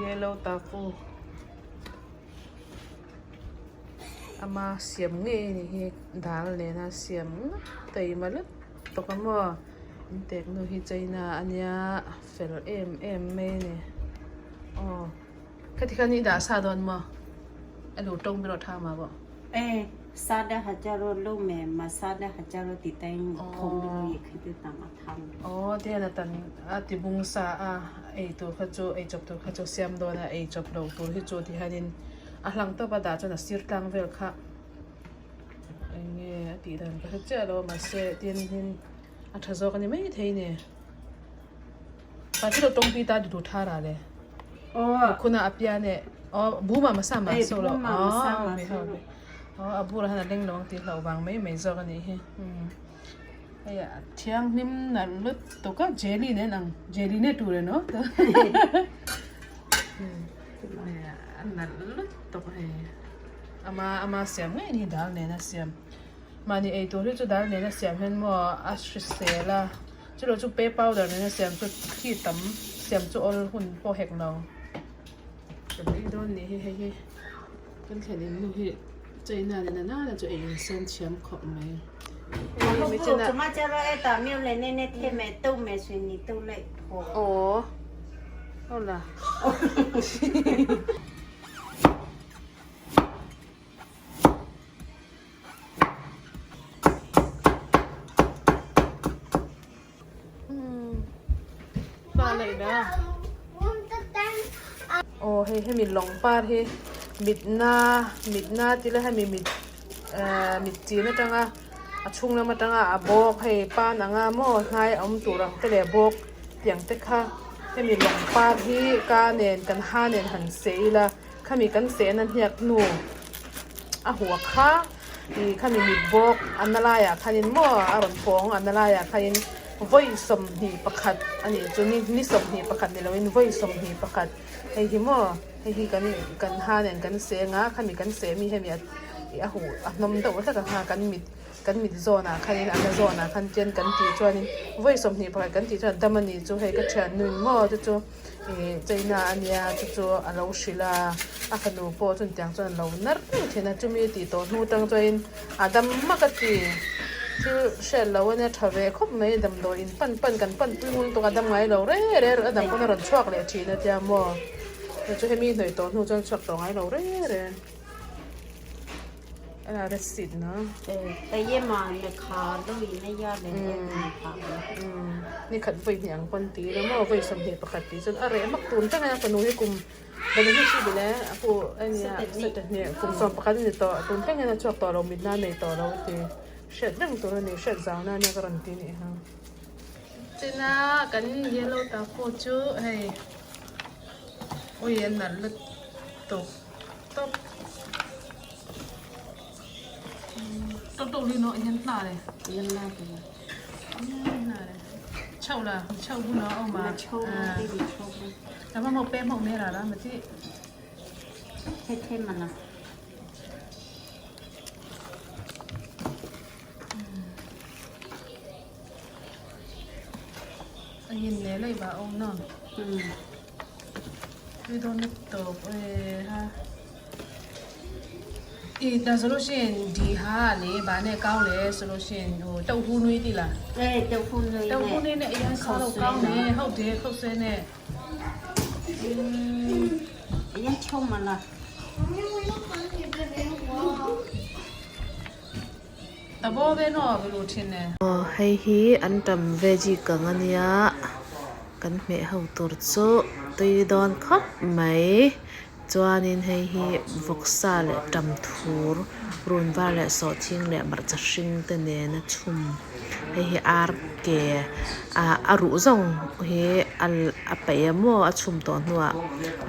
Yellow tofu Ama siam ngei a ni hi dal nena siam ngawt taima lutuk a maw in tek nu hi china a nia fel em em mai a ni aw khati khan i dah sa dawn maw a lu tawng ber aw tha mah pawh. E sa de ha cha ro lo me ma sa de ha cha ro ti teng thom ro ye khi te tam a tham. Aw tihian a tan a ti bung sa a ei tur kha chu ei chawp tur kha chu siam dawn a ei chawp lo tur hi chu tihianin a hlang tawp a dah chuan a sir tlang vel kha eng nge a tih dan ka hre chiah lo a mahse tihianin a tha zawk a ni maithei a ni. Pa thil tawng pi ta duh tha ra le. Aw. Khuna a pian e. Aw bu ma masa ma so lo. Bu ma masa ma so lo. Aw a bur han a leng lo ang tih hlauh vang mai mai zawk a nih hi. Hei a thianghlim nalh lutuk a jelly nen ang jelly ne tur e no. A nalh lutuk hei. Ama ama siam ngei ni dal nen a siam. Mahni ei tur hi chu dal nen a siam hian maw a hrisel a. Chulo chu pay powder nena siam chu khi tam siam chu awl hun pawh hek lo. Kan ei dawn nih hi hei hi kan thlen in nu hi China leh nana chu ei in siam thiam khawp mai. Aw aw la. Aw hei hemi lawng par hi mitna mitna tila hemi mit ahh mit chin atanga a chhung lam atanga a bawk hei pan anga maw hnai a awm tur ang te leh bawk tiang te kha hemi lawng par hi ka nen kan ha nen han seh ila. Khami kan sehna hniak hnu a huah kha ih khami mit bawk a na laiah khanin maw a rawn pawng a na laiah khanin vawi 21 a nih chu ni ni 21 ni loin vawi 21 hei hi maw hei hi kan kan ha nen kan seng a khami kan seh mi hemi a huh a hnawm deuh hlek ang kha kan mit kan mit zawnah khanin a na zawnah khan chuan kan tih chuanin vawi 21 kan tih chuan a dam a nih chu hei ka thiannuin maw chu chu. Ih China a nia chu chu a lo hrilh a a fanu pawh chuan tiang chuan a lo nar reng thin a chumi tih tawh hnu tang chuanin a dam hmak a ti thil hriat loh a nia tha ve khawp mai damdawi in pan pan kan pan pui ngun tawk a dam ngai lo reng reng a dam pawn a rawn chhuak leh thin a tia maw chu hemi hnawih tawh hnu chuan chhuak tawh ngai lo reng reng. Ni khat vawi hnih ang pawn ti ila maw vawi 21 tih chuan a reh mak tun thleng a fanu hi kum fanu hi hri bile a pu a nia sawtahnih kum 11 a ni tawh tun thleng hian a chhuak tawh lo mitna a nei tawh lo a ti hriat reng tur a ni hriat zau na ania ka rawn ti nih ha. China kan yellow tofu chu hei ui a nalh lutuk. Top. Top top li no hian hna le. Yan la te. Hna le. Chau la, chau bu no au ma. Chau la te bi chau bu. Ta ma mo pe mo me ra ra ma ti. The the ma na. A yin le lai ba om no. Tui dawn na tawp e ha. I ta solution di ha le ba ne kau le solution o tau hu nui ti la. E tau hu nui ne. Tau hu nui ne ya sa lo kau ne hau de khau se ne. Ya chau ma la. Ta bo ve no ve lu thin ne. Aw hei hi antam veggie kang a nia kan hmeh ho tur chu tui dawn khawp mai chuanin hei hi vawksa leh tam thur run var leh sawhthing leh hmarcha hring te nena chhum hei hi ar ke ah a ruh zawng hi a paih a maw a chhum tawh hnuah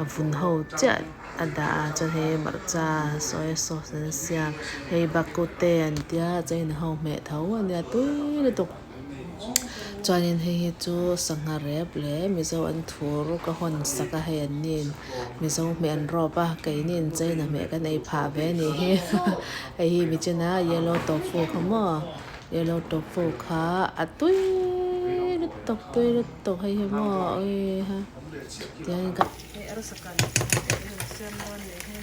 a vun ho chiah. A dah a chuan hei hmarcha soya sauce an siam hei bakute an tia chuan ho hmeh tho a nia tui lutuk chuanin hei hi chu sangha rep leh mizo an thur ka hawn sak a hei an nin mizo hmeh an rawp a keini in china hmeh kan ei phah ve a nih hi hei hi michina yellow tofu kha maw yellow tofu kha a tui lutuk. lutuk tui lutuk hei hi maw ui ha tihian ka Hei arsa kan han siam dawn nih hi.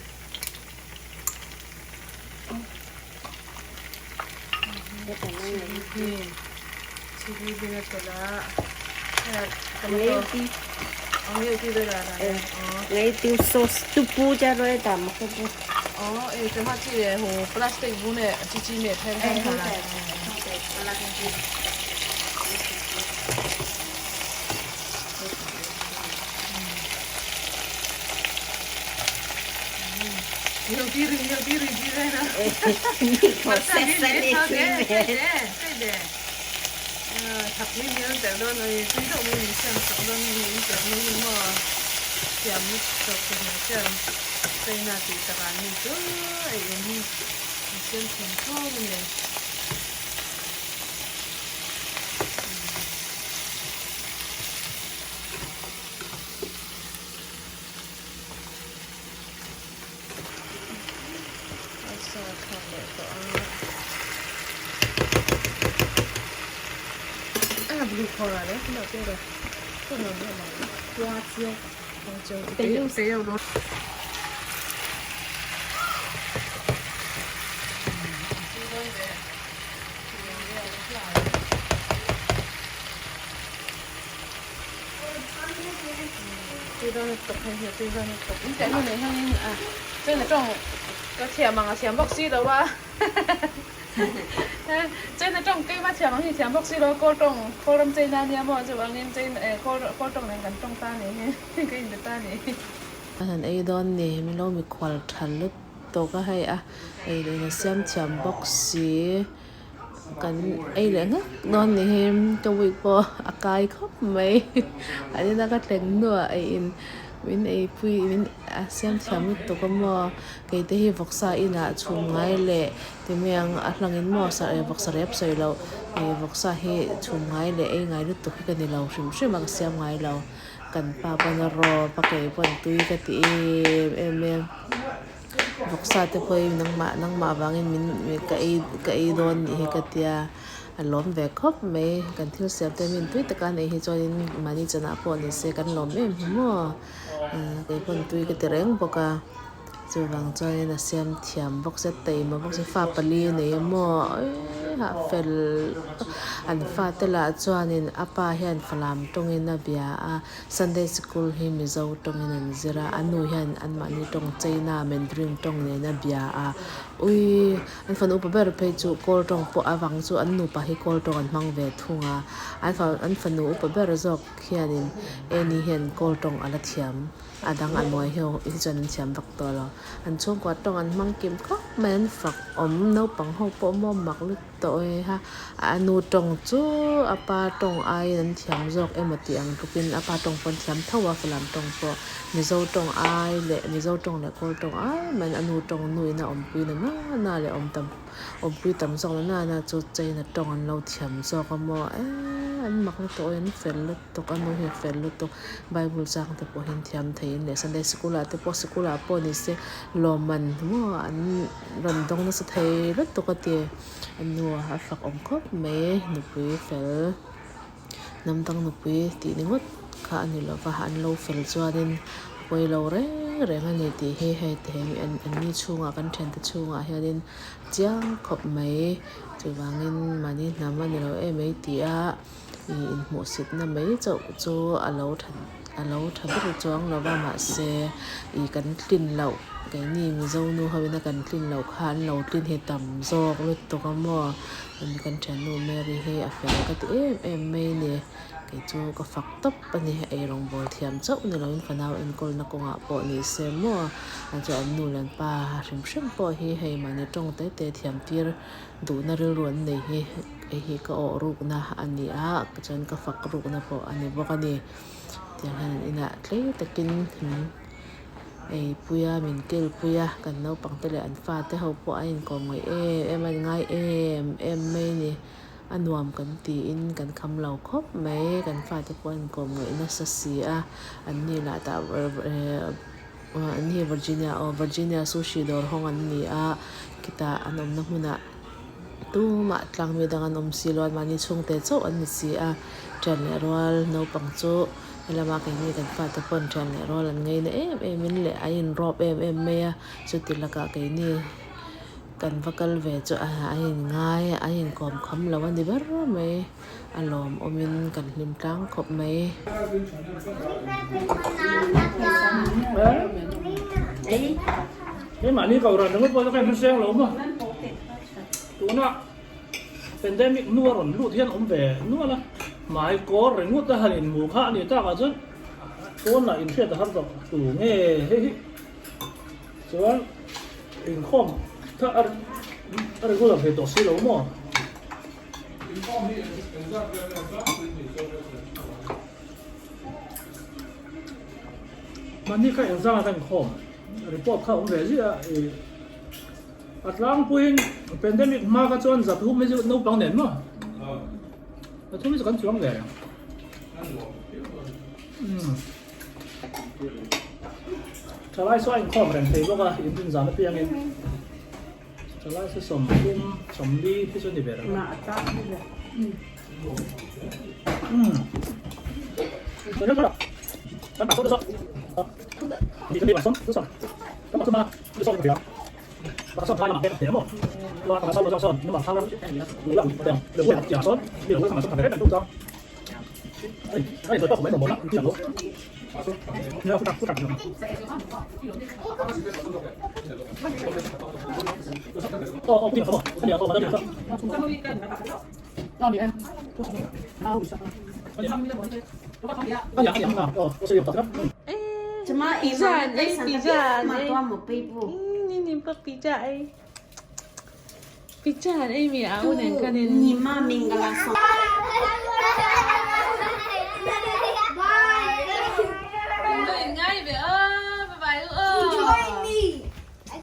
Chili bin a telh a tomato Han ei dawn ni min lo mikhual tha lutuk a hei a ei leh in a siam thiam bawk si kan ei leh ngak dawn ni hi ka week pawh a kai khawp mai an ina ka thleng hnuah ei in min ei pui min a siam thiam lutuk a maw kei te hi vawksa inah chhum ngai leh ti mai ang a hlangin maw vawksa rep sawi loh ih vawksa hi chhum ngai leh ei ngai lutuk hi ka ni lo hrim hrim a ka siam ngai lo. Kan pa pawn a rawp a kei pawn tui ka ti em em e vawksa te pawh hi nangmah nangmah vangin min ka ei ka ei dawn nih hi ka tia a lawm ve khawp mai kan thil siam te min tui taka neih hi chuanin mahni chanah pawh ni se kan lawm em hi maw kei pawn tui ka ti reng bawk a chuvang chuanin a siam thiam bawk se taima bawk se fa pali a nei a maw eii a fel an fate lah chuanin a pa hian falam tawngin a bia a sunday sikul hi mizo tawngin an zir a a nu hian anmahni tawng china mandarin tawng nen a bia a uii an fanu upa ber phei chu kawl tawng pawh avang chu an nupa hi kawl tawng an hmang ve thung a an fanu upa ber zawk hianin eni hian kawl tawng a la thiam. A dang a nuai ho hi chuan an thiam vak tawh lo. An chhungkua tawng an hmang kim khawp mai an fak awm naupang ho pawh maw mak lut tawh e ha. A nu tawng chu a pa tawng aiin an thiam zawk emaw tih ang tlukin a pa tawng pawh an thiam tho a Falam tawng pawh Mizo tawng ai leh Mizo tawng leh Kawl tawng ai mai a nu tawng nuin a awmpui na na na leh awm tam awmpui tam zawk na na na chu China tawng an lo thiam zawk a maw eee an mak lutuk awih an fel lutuk. Tawk a nu hi a fel lutuk bible chang te pawh hian thiam theiin leh sunday sikul ah te pawh sikul ah pawh ni se lawmman maw an rawn dawng nasa thei lutuk a ti a nu a fak awm khawp mai nupui fel hnam dang nupui tih ni ngawt kha a ni lova an lo fel chuanin a pawi lo reng reng a ni tih hi hei te hi an ni chhungah kan thiante chhungah hianin chiang khawp mai chuvangin mahni hnam a ni lo em mai tih a. Ih inhmuhsitna mai chauh chu a lo tha a lo tha ber chuang lo va mahse ih kan tlin loh keini mizo nu ho ina kan tlin loh kha an lo tlin hi tam zawk lutuk a maw kan thiannu Mary hi a fel ka ti em em mai a ni kei chu ka fak tawp a ni eirawngbawl thiam chauh ni loin fanau enkawlna kawngah pawh ni se maw chuan an nu leh an pa hrim hrim pawh hi hei mahni tawng te te thiam tir duhna rilru an nei hi. Hei hi ka awh rukna a ni a chuan ka fak rukna pawh a ni bawk a ni tiang hian an inah tlei takin min ei pui a min kil pui a kan naupang te leh an fate ho pawh a inkawm ngaih em em a ngai em em mai a ni a nuam kan tiin kan kham lo khawp mai kan fate pawh a inkawm ngaih nasa si a an ni lah tah an ni Virginia aw Virginia sushi dawr hawng an ni a khitah an awmna hmunah. Tumah tlangmi dang an awm si lo a, mahni chhungte chauh an ni si a. Thian leh rual naupang chu helama keini kan fate pawn thian leh rual an ngaina em em in leh an inrawp em em mai a chuti lakah keini kan va kal ve chu a in ngai a an inkawm kham lo a ni ber mai a lawmawmin kan hlim tlang khawp mai. Pandemic hnu a rawn lut hian awm ve nual a, hmai kawr ringawt a han inhmuh kha a ni takah chuan pawn lah inhriat a har tawh tu nge hei hi chuan inkhawm kha a regular thei tawh si lo maw? Mahni kha engzanga ka inkhawm report kha awm ve ziah a i. A tlangpuiin pandemic hma kha chuan zat hum hi chu naupang nen maw? Zat hum hi chu kan chuang ve reng. Thalai saw a inkhawm reng thei bawk a, in rinzan apiangin. Thalai saw sawmthum, sawmli hi chu a ni ve reng a.